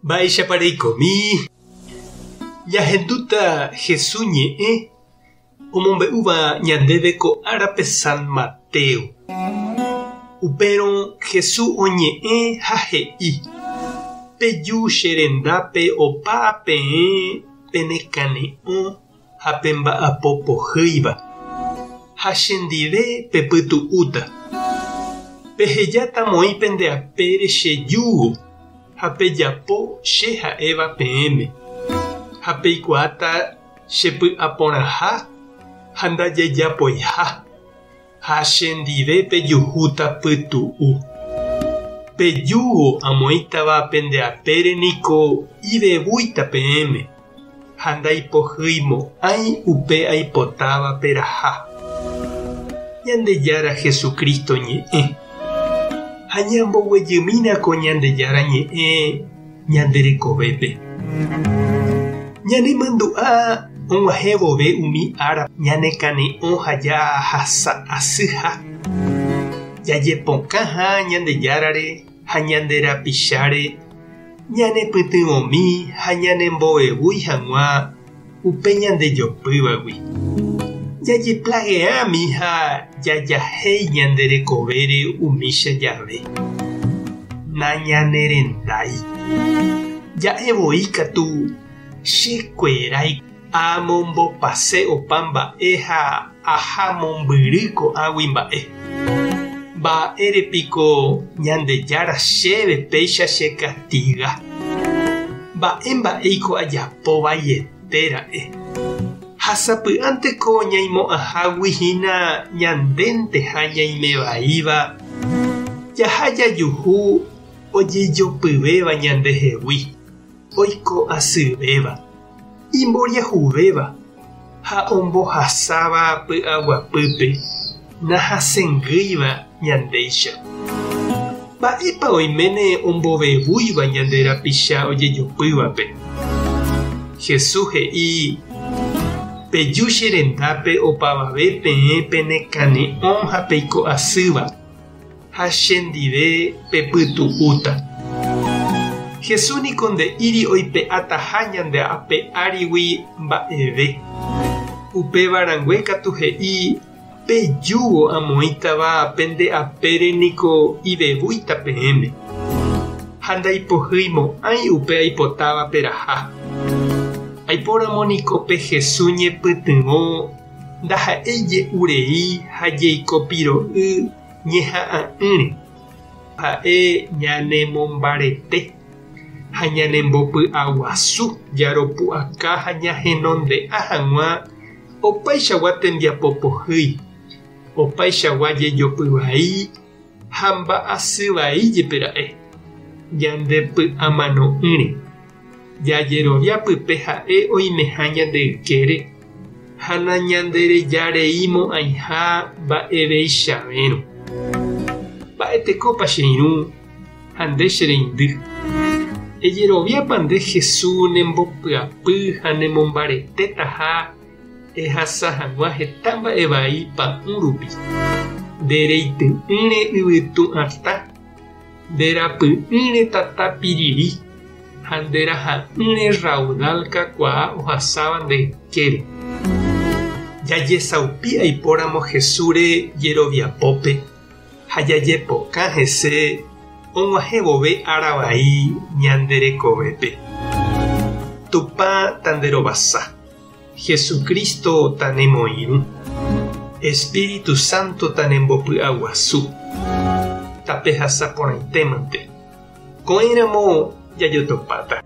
Mba'éichapa reikomi? Ñahendúta Hesu ñe'ẽ omombe'úva ñandéve ko árape San Mateo. Upérõ Hesu oñe'ẽ ha he'i, Peju che rendápe opa peẽ penekane'õ ha pemba'apo pohýiva, ha chendive pepytu'úta. Pehejáta moĩ pende apére che júgo ha pejapo che ha'éva peẽme, ha peikuaáta chepy'aporãha ha ndajejapoiha. Ha chendive pejuhúta pytu'u. Pe júgo amoĩtava pende apére niko ivevúita peẽme, ha ndaipohyimo'ãi upe aipotáva peraha. Ñandejára Jesucristo ñe'ẽ. Ha ñamboguejymína ko Ñandejára ñe'ẽ ñande rekovépe. Ñanemandu'a og̃uahẽ vove umi ára ñanekane'õ ha jahasa asyha, jajepokãha Ñandejárare ha ñande rapicháre ñanepytyvõmi ha ñanembovevúi hag̃ua upe ñandejopývagui. Jajeplageámi ha jajahéi ñande rekovére umícha jave. Nañanerendái. Ja'e voi katu, Che kuerái amombopase opa mba'e ha aha mombyry ko'águi mba'e. Mba'ére piko Ñandejára chéve péicha chekastiga? Mba'e mba'éiko ajapo vaiete ra'e? Ha sapy'ánteko ñaimo'ãhágui hína ñandénteha ñaime vaíva, jaha jajuhu ojejopyvéva ñandehegui, oiko asyvéva, imboriahuvéva ha ombohasáva py'aguapýpe nahasẽngýiva ñandéicha. Mba'épa oiméne ombovevúiva ñande rapicha ojejopývape? Jesús he'i, Peju che rendápe opavave peẽ penekane'õ ha peiko asýva, ha chendive pepytu'úta. Jesús niko nde'íri oipe'ataha ñande ape árigui mba'eve. Upéva rangue katu he'i, Pe júgo amoĩtava pende apére niko ivevúita peẽme, ha ndaipohyimo'ãi upe aipotáva peraha. Aipóramo niko pe Jesús ñepytyvõ ndaha'éi je'u rei ha jeiko piro'y ñeha'ã'ỹre, ha'e ñanemombarete ha ñanembopy'aguasu jaropu'aka ha ñahenonde'a hag̃ua opaichagua tembiapo pohýi, opaichagua jejopy vai ha mba'asy vai jepe ra'e, ñande py'amano'ỹre. Jajerovia pype ha'e oimeha ñande ykére ha nañanderejareimo'ãiha mba'eveichavérõ. Mba'etekópa che irũ ha nde che reindy? Ejeroviápa nde Jesús nembopyapy ha nemombaretétaha ehasa hag̃ua heta mba'e vai pa'ũ rupi, nde reity'ỹre yvytu atã? Nde rapy'ỹre tata piriri ha nde raha'ỹre raudal kakuaa ohasáva nde ykére. Jajesaupi aipóramo Jesúsre jeroviapópe ha jajepokã hese og̃uahẽ vove ára vai ñande rekovépe. Tupã tanderovasa. Jesucristo tanemoirũ. Espíritu Santo tanembopy'aguasu. Tapehasa porãitémante. Ko'ẽramo jajotopáta.